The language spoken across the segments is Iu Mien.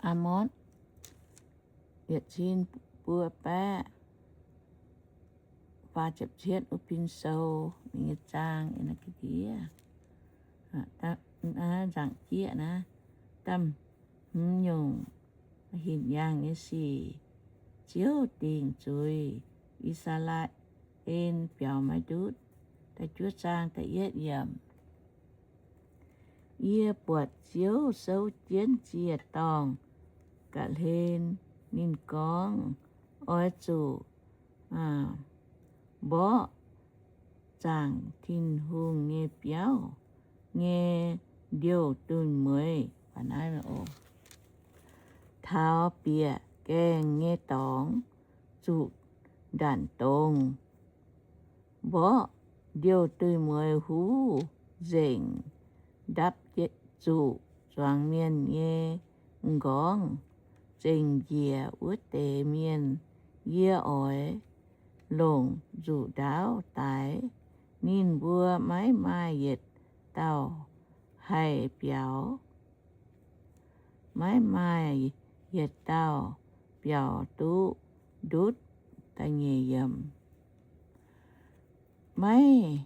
Aa^morc, yietc cin buo baeqv faah ziepc cietv, wuov pin sou ninh nyei zaang, nzangc-jieqv naaiv, da'hmz nyungc, hinc yaangh nyei sic. Ziouv dingc zuiz I^saa^laa^en biaux maiv ndutv. Da'juov zaang da'yietv yiemc. Yie buatc Ziouv souv jienv ziec dorngh ga'hlen. Ninh gorngv, Oix zuqc mborqv zaangc Tin-Hungh nyei biauv nyei ndiouh duih mueiz, taux bieqc gaengh nyei dorngx zuqc ndanc dongz. Mborqv ndiouh duih mueiz huv nzengc, ndapv zuqc zuangx mienh nyei m'nqorngv, zengc njiec wuov deix mienh. Yie oix longc nzuqc ndaauv daix ninh mbuo, maiv maaih yietc dauh haih biaux, maiv maaih yietc dauh biaux duqv ndutv. Maiv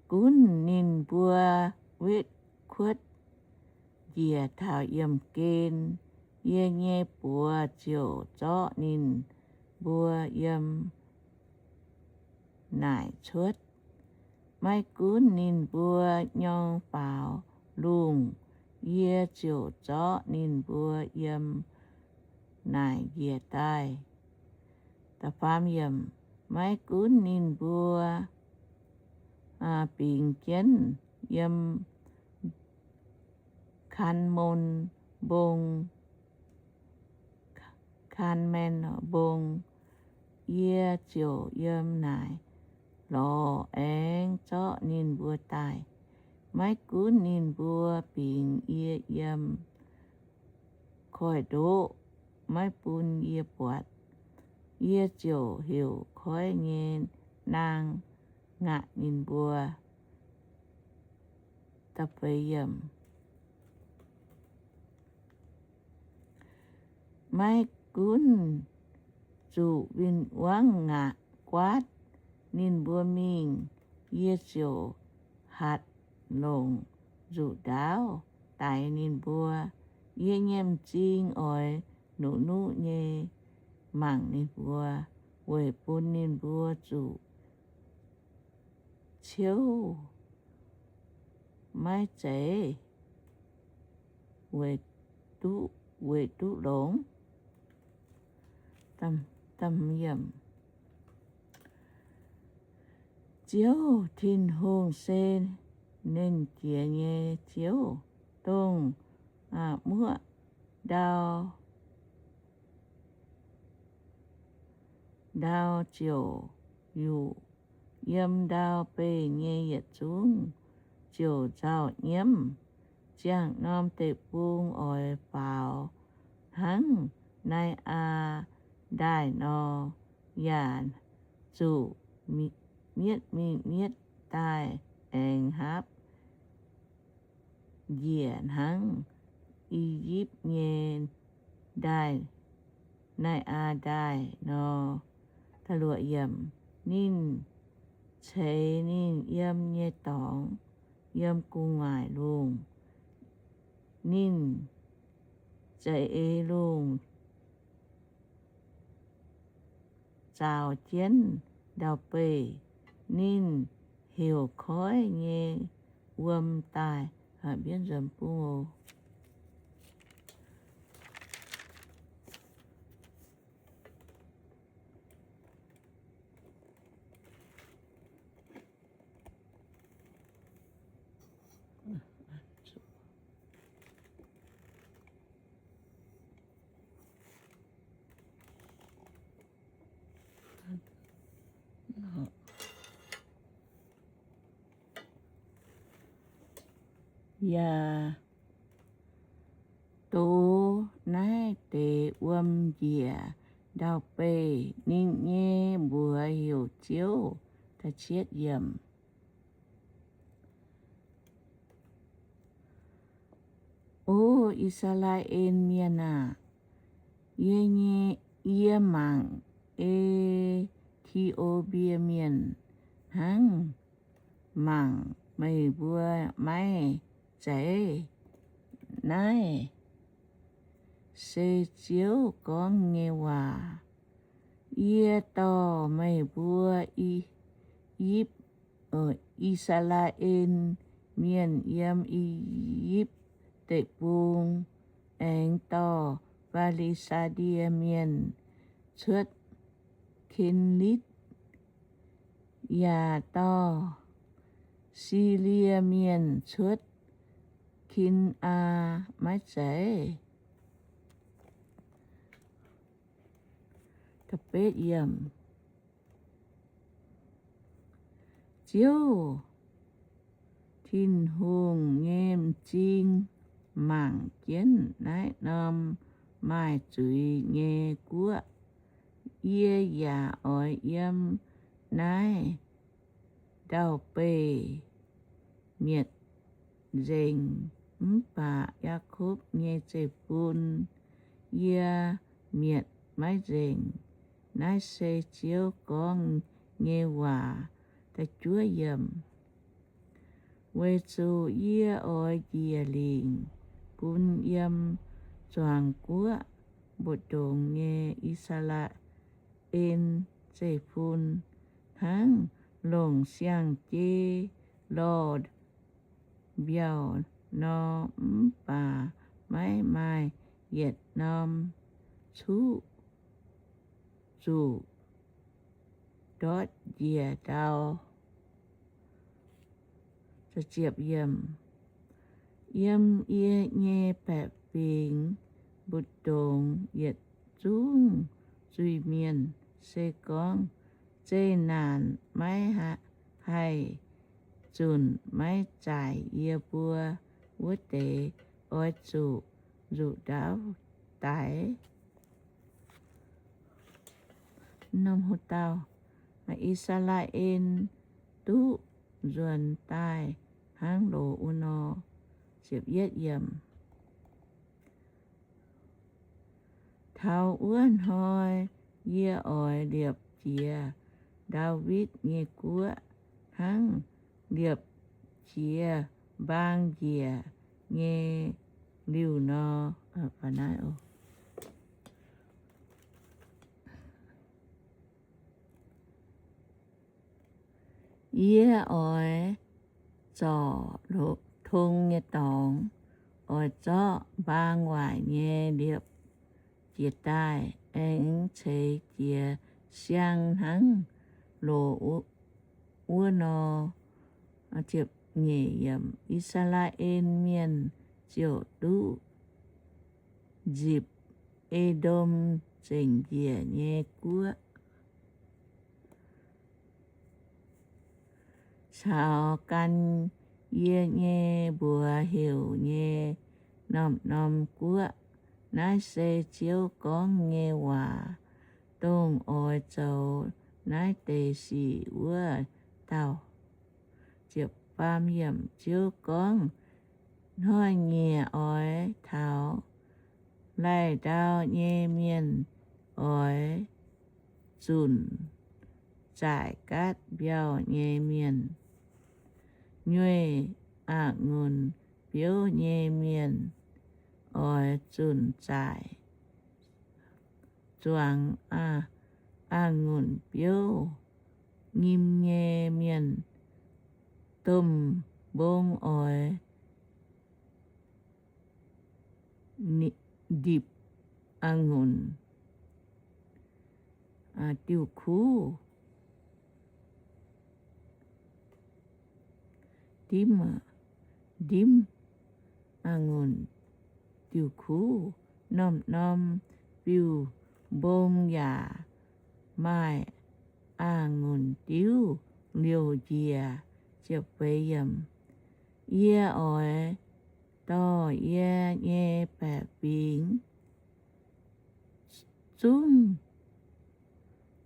gunv ninh mbuo wetv kuotv njiec taux yiemh gen, yie nyei buoz ziouc zorqv ninh mbuo yiem naaic cuotv. Maiv gunv ninh mbuo nyorng faaux lungh, yie ziouc zorqv ninh mbuo yiem naaic njiec daaih. Maiv gunv ninh mbuo bingx jienv yiem Kaanmon Mbong, Kaanmon Mbong, yie ziouc yiem naaic lorz aengx zorqv ninh mbuo daaih. Maiv gunv ninh mbuo bingx yie yiem koiv-ndoqv, maiv bun yie buatc, yie ziouc heuc koiv nyei naang ngaatc ninh mbuo. Maiv gunv zuqc win-wangv ngaatc guaatv ninh mbuo mingh, yie ziouc hatc longc nzuqc ndaauv daix ninh mbuo. Yie nyei m'zing oix nuqv-nuqv nyei mangc ninh mbuo, weic bun ninh mbuo zuqc ciouv maiv zeiz weic duqv, weic duqv longx. Ziouv Tin-Hungh se Nernh Jiex nyei Ziouv, dongh muoqv ndau, ndau ziouc yuqc. Yiem ndau beih nyei yietc zungv ziouc nzauh nyiemv. Ziangh norm deic-bung oix faaux hnangv Nai^aa^ndaaih nor, yaac zuqc mietv mingh mietv daaih aengx haapv njiec hnangv I^yipv nyei ndaaih, Nai^aa^ndaaih nor. Ninh ceix ninh yiem nyei dorngx yiem gu'nguaaic lungh. Ninh za'eix lungh zaaux jienv ndau-beih. Ninh heuc koiv nyei wuom daaih. Yaac dox naaiv deix wuom njiec ndau-beih. Ninh nyei mbuox heuc Ziouv. O I^saa^laa^en Mienh aah! Yie nyei, yie mangc E^ti^o^mbie Mienh hnangv mangc meih mbuo maiv zeiz? Naaiv se Ziouv gorngv nyei waac. Yie dorh meih mbuo I^yipv, I^saa^laa^en Mienh yiem I^yipv Deic-Bung, aengx dorh Fi^li^saa^die Mienh cuotv Ken^litv, yaac dorh Silie Mienh cuotv Kin^aa, maiv zeiz? Ziouv Tin-Hungh nyei m'zing mangc jienv naaiv norm maaih zuiz nyei guoqv. Yie yaac oix yiem naaiv ndau-beih mietc nzengc, mv baac Yaakopv nyei zeiv-fun yie mietc maiv nzengc. Naaiv se Ziouv gorngv nyei waac. Weic zuqc yie oix njiec lingc bun yiem zuangx guoqv mbu'ndongx nyei I^saa^laa^en zeiv-fun hnangv longc siang-jei lorh mbiauh nor, mv baac maiv maaih yietc norm cuqv zuqc ndortv njiec ndau. Yiem yie nyei baeqc fingx mbu'ndongx yietc zungv zuiz-mienh. Se gorngv zeqc naanc maiv haih zunc maiv zaaic yie mbuo wuov deix, oix zuqc nzuqc ndaauv daix. I^saa^laa^en duqv nzuonx daaih hnangv loz wuov nor. Taux wuov hnoi yie oix liepc jiez Ndaawitv nyei guoqv hnangv liepc jiez mbaang njiec nyei liuh nor. Yie oix zorc tong nyei dorngx, oix zorqv mbaang waaic nyei liepc jiez daaih, aengx ceix jiez siang hnangv loz wuov nor. I^saa^laa^en Mienh ziouc duqv nzipc E^ndom Zengc Njiec nyei guoqv caux gan yie nyei mbuox heuc nyei norm-norm guoqv. Naaiv se Ziouv gorngv nyei waac, dongh oix zoux naaiv deix sic wuov dauh. Ziouv gorngv, Hnoi-nyieqc oix taux, laih ndau nyei mienh oix zunc zaaic gaatv mbiauh nyei mienh. Nyueih a'ngunc biouv nyei mienh oix zunc zaaic zuangx a'ngunc biouv nyim nyei mienh. Domh mbong oix ndipc a'ngunc diuh kuv, ndimv a'ngunc diuh kuv. Norm-norm biuh mbong yaac maaih a'ngunc diuv liouc njiec. Yie oix dorh yie nyei baeqc fingx zungv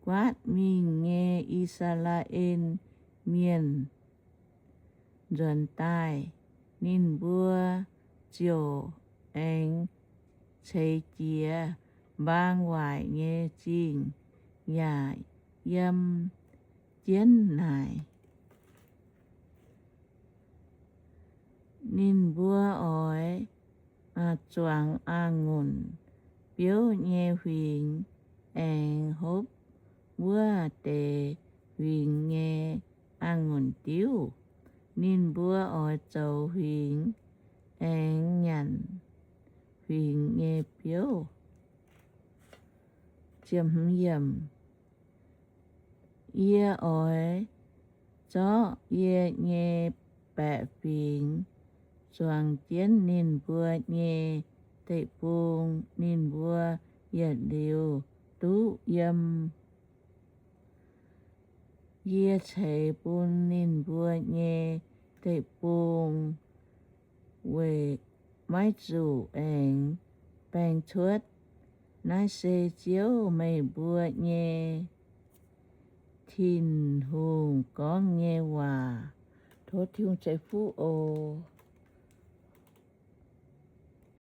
guaatv mingh nyei I^saa^laa^en Mienh nzuonx daaih. Ninh mbuo ziouc aengx ceix jiez mbaang waaic nyei zingh yaac yiem jienv naaic. Ninh mbuo oix zuangx a'ngunc biouv nyei huingx aengx hopv wuov deix huingx nyei a'ngunc diuv. Ninh mbuo oix zoux huingx aengx nyanc huingx nyei biouv. Yie oix zorqv yie nyei baeqc fingx zuangx jienv ninh mbuo nyei deic-bung. Ninh mbuo yietc liuz duqv yiem yie ceix bun ninh mbuo nyei deic-bung weic maiv zuqc aengx baeng cuotv. Naaiv se Ziouv, meih mbuo nyei Tin-Hungh, gorngv nyei waac. Tov Tin-Hungh ceix fuqv oc.